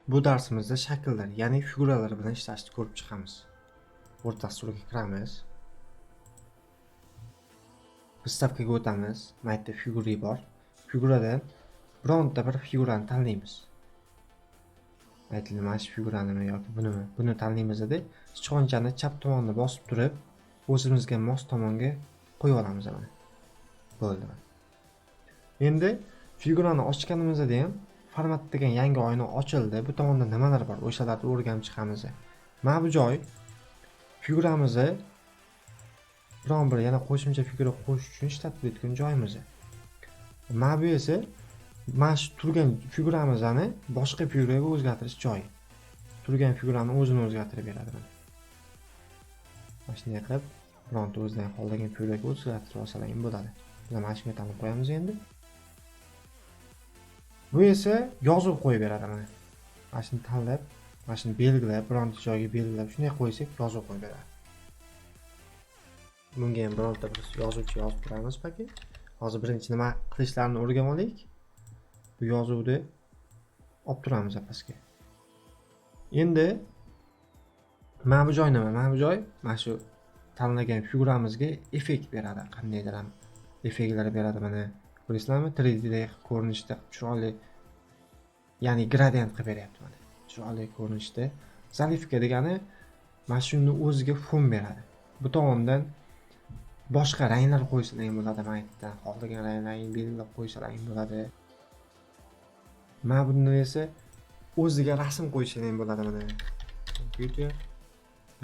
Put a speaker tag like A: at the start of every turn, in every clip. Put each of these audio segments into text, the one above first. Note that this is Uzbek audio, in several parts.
A: Bu darsimizda shakllar, ya'ni figuralar bilan ishlashni ko'rib chiqamiz. Word dasturiga kiramiz. Выставkaga o'tamiz. Mana yerda figura bor. Figuradan bironta bir figurani tanlaymiz. Aytaylik, mana shu figuranimi yoki bunimi? Buni tanlaymiz dedi. Sichqonchani chap tomonni bosib turib, o'zimizga mos tomonga qo'yib olamiz mana. Bo'ldi. Endi figurani ochganimizda ham format degan yangi oyna ochildi. Bu tomonda nimalar bor, o'shalarni o'rganib chiqamiz. Mana bu joy figuramizni biron bir yana qo'shimcha figura qo'shish uchun ishlatiladigan joyimiz. Mana bu esa mana shu turgan figuramizni boshqa figuraga o'zgartirish joyi. Turgan figurani o'zini o'zgartirib beradi mana. Mana shunday qilib bironta o'zidan xohlagan figuraga o'zgartirib olsalar ham bo'ladi. Biz mana shunga tanlab qo'yamiz endi. Bu esa yozuv qo'yib beradi mana. Mana shuni tanlab, mana shuni belgilab, bironta joyga belgilab shunday qo'ysak yozuv qo'yib beradi. Bunga ham bironta bir yozuvchi yozib turamiz paki. Hozir birinchi nima qilishlarini o'rganib olaylik. Bu yozuvni olib turamiz pastga. Endi mana bu joy nima? Mana bu joy mana shu tanlagan figuramizga effekt beradi. Qandaydir ham effektlar beradi mana. Ko'rasizlarmi? 3D ko'rinishda chiroyli, ya'ni gradient qilib beryapti mana. Chiroyli ko'rinishda. Заливка degani mana shuni o'ziga fon beradi. Bu tomondan boshqa ranglar qo'ysalar ham bo'ladi, mana yerdan xohlagan ranglarni belgilab qo'ysalar ham bo'ladi. Mana buni esa o'ziga rasm qo'ysalar ham bo'ladi mana. Kompyuter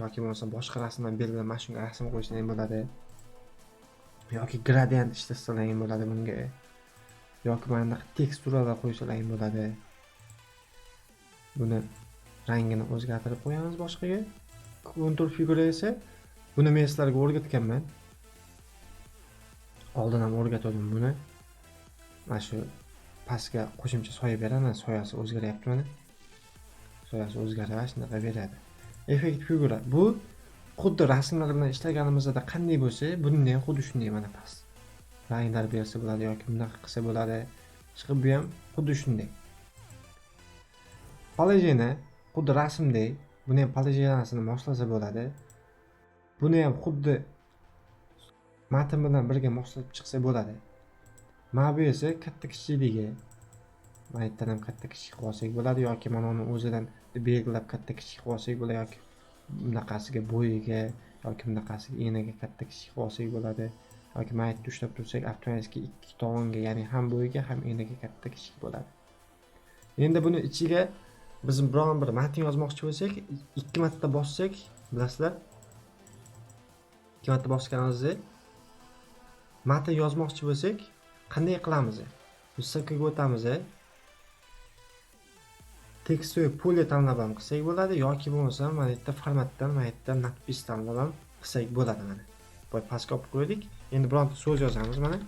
A: yoki bo'lmasa boshqa rasmdan belgilab mana shunga rasm qo'ysalar ham bo'ladi. Yoki gradient ishlatsalar ham bo'ladi bunga. Yoki mana bunaqa teksturalar qo'ysalar ham bo'ladi. Buni rangini o'zgartirib qo'yamiz boshqaga. Kontur figura esa buni men sizlarga o'rgatganman. Oldin ham o'rgatgandim buni. Mana shu pastga qo'shimcha soya beradi, soyasi o'zgaryapti mana. Soyasi o'zgaradi, shunaqa beradi. Effekt figura bu xuddi rasmlar bilan ishlaganimizda qanday bo'lsa, bunda ham xuddi shunday mana past. Ranglar bersa bo'ladi yoki bunaqa qilsa bo'ladi. Chiqib bu ham xuddi shunday. Положение xuddi rasmdek, buni ham положениесini moslasa bo'ladi. Buni ham xuddi matn bilan birga moslab chiqsa bo'ladi. Mana bu esa katta kichikligi. Mana yerdan ham katta kichik qilib olsak bo'ladi yoki mana uni o'zidan belgilab katta kichik qilib olsak bo'ladi yoki bunaqasiga bo'yiga yoki bunaqasiga eniga katta kichik qilib olsak bo'ladi. Yoki mana yerda ushlab tursak avtomatik ikki tomonga, ya'ni ham bo'yiga ham eniga katta kichik bo'ladi. Endi buni ichiga biz biron bir matn yozmoqchi bo'lsak, ikki marta bossak, bilasizlar, ikki marta bosganimizda matn yozmoqchi bo'lsak, qanday qilamiz? Выставkaga o'tamiz. Текстовое поле tanlab ham qilsak bo'ladi yoki bo'lmasa mana yerda formatdan mana yerda надпись tanlab ham qilsak bo'ladi mana. Boy pastga olib qo'ydik. Endi bironta so'z yozamiz mana.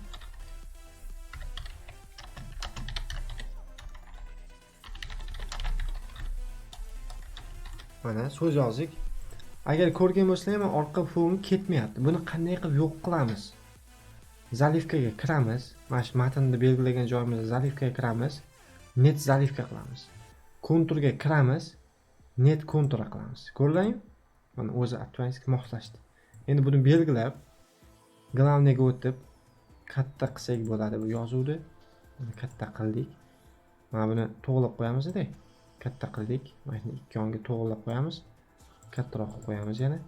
A: Mana so'z yozdik. Agar ko'rgan bo'lsanglar, mana orqa fon ketmayapti. Buni qanday qilib yo'q qilamiz? Заливkaga kiramiz. Mana shu matnni belgilagan joyimizda заливkaga kiramiz. Нет заливка qilamiz. Konturga kiramiz. Нет контура qilamiz. Ko'rdingmi? Mana o'zi avtomatik moslashdi. Endi buni belgilab главныйga o'tib katta qilsak bo'ladi bu yozuvni. Buni katta qildik. Mana buni to'g'rilab qo'yamiz-da. Katta qildik. Mana shuni ikki yonga to'g'rilab qo'yamiz. Kattaroq qilib qo'yamiz yana.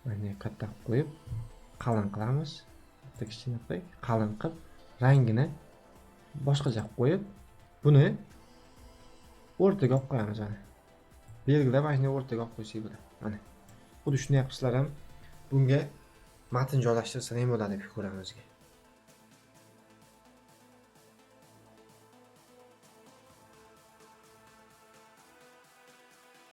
A: Mana katta qilib qo'yib qalin qilamiz. Bitta kichkina qildik, qalin qilib rangini boshqacha qilib qo'yib, buni o'rtaga olib qo'yamiz mana. Belgilab mana shuni o'rtaga olib qo'ysak bo'ladi. Mana. Xuddi shunday qilib sizlar ham bunga matn joylashtirsa ham bo'ladi figuramizga.